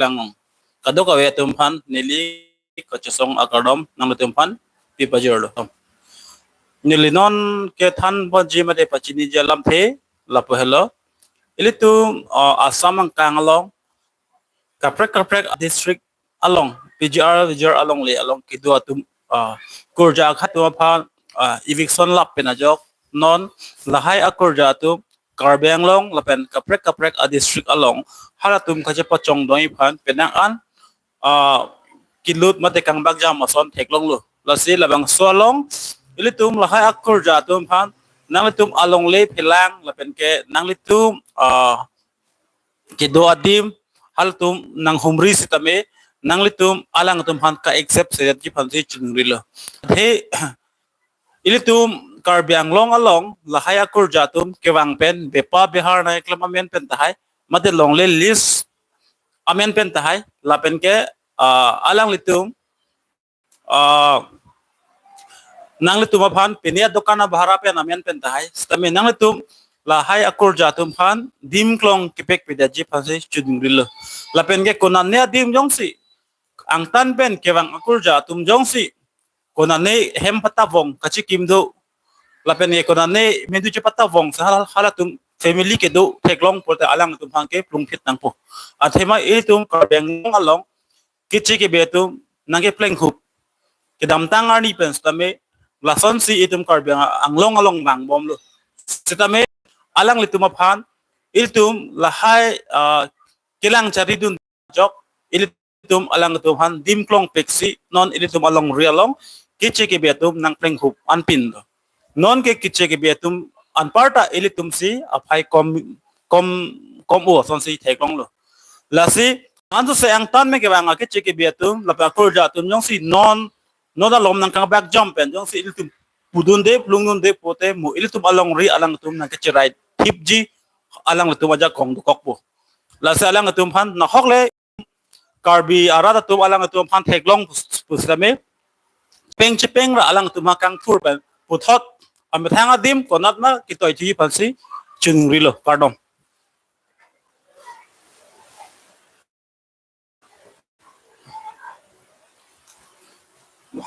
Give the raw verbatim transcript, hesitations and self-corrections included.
Langong. Kadokave atum aphan neli kachesong akardom nanglitum aphan pipajirlo. Neli non kethan ponji mate pachiniji alamthe lapu helo. Ilitum, uh, Assam angkang along kaprek kaprek district along, P G R, V G R alongle along kedo atum, uh, kurja akhat atum aphan, uh, eviction lap pen ajok non lahai akurja atum Karbi Anglong lapen kaprek kaprek adistrict along halatum kachepachongdunji aphan penang an, ah, kelut mate kangbak jam ason theklonglo. Lasi labangso along ilitum lahai akurja atum aphan nanglitum alongle phelang lapen ke nanglitum, ah, kedo adim halatum nanghumri sitame nanglitum alangtum aphan ka-accept sedetji aphansi choningri lo. Athe ilitum Karbi Anglong along lahai akurja atum kevang pen bepa behar nangkeklem amen pen tahai, mate longle list amen pen tahai, lapen ke, ah, alanglitum, ah, nanglitum aphan pini adokan abhara pen amen pen tahai, sitame nanglitum lahai akurja atum aphan dim klong kepekpedetji aphansi choningri lo. Lapen ke konane adim jongsi angtan pen kevang akurja atum jongsi konane hem patavong kachikim do, lapen ke konane medu chepatavong sa hal-, halatum family kedo theklong pulote alangtum aphan ke plungphit nangpo. Athema ilitum Karbi Anglong along keche kebe atum nangkeplenghup. Kedamtang arni pen sitame lasonsi itum Karbi Anglong along vangbomlo. Sitame alanglitum aphan ilitum lahai, ah, kelang charidun ajok ilitum alangtum aphan dim klong peksi non ilitum alongri along keche kebe atum nangplenghup anpin lo. Non ke keche kebe atum anparta ilitumsi aphai kom, kom, kom-o asonsi theklonglo. Lasi ansose angtan pen kevang akeche kebe atum lapen akurja atum jongsi non, non alom nangkangbak jam pen jongsi ilitum pudunde plungdunde pulote mo ilitum alongri alangtum nangkecherai thipji alanglitum ajakong dokokpo. Lasi alangtum aphan nahokle Karbi arat atum alangtum aphan theklong pus-, pusitame peng chepeng ra alangtum aphan kangthur pen puthot amethang adim konat ma ketoithuji aphansi choningri lo, kardom.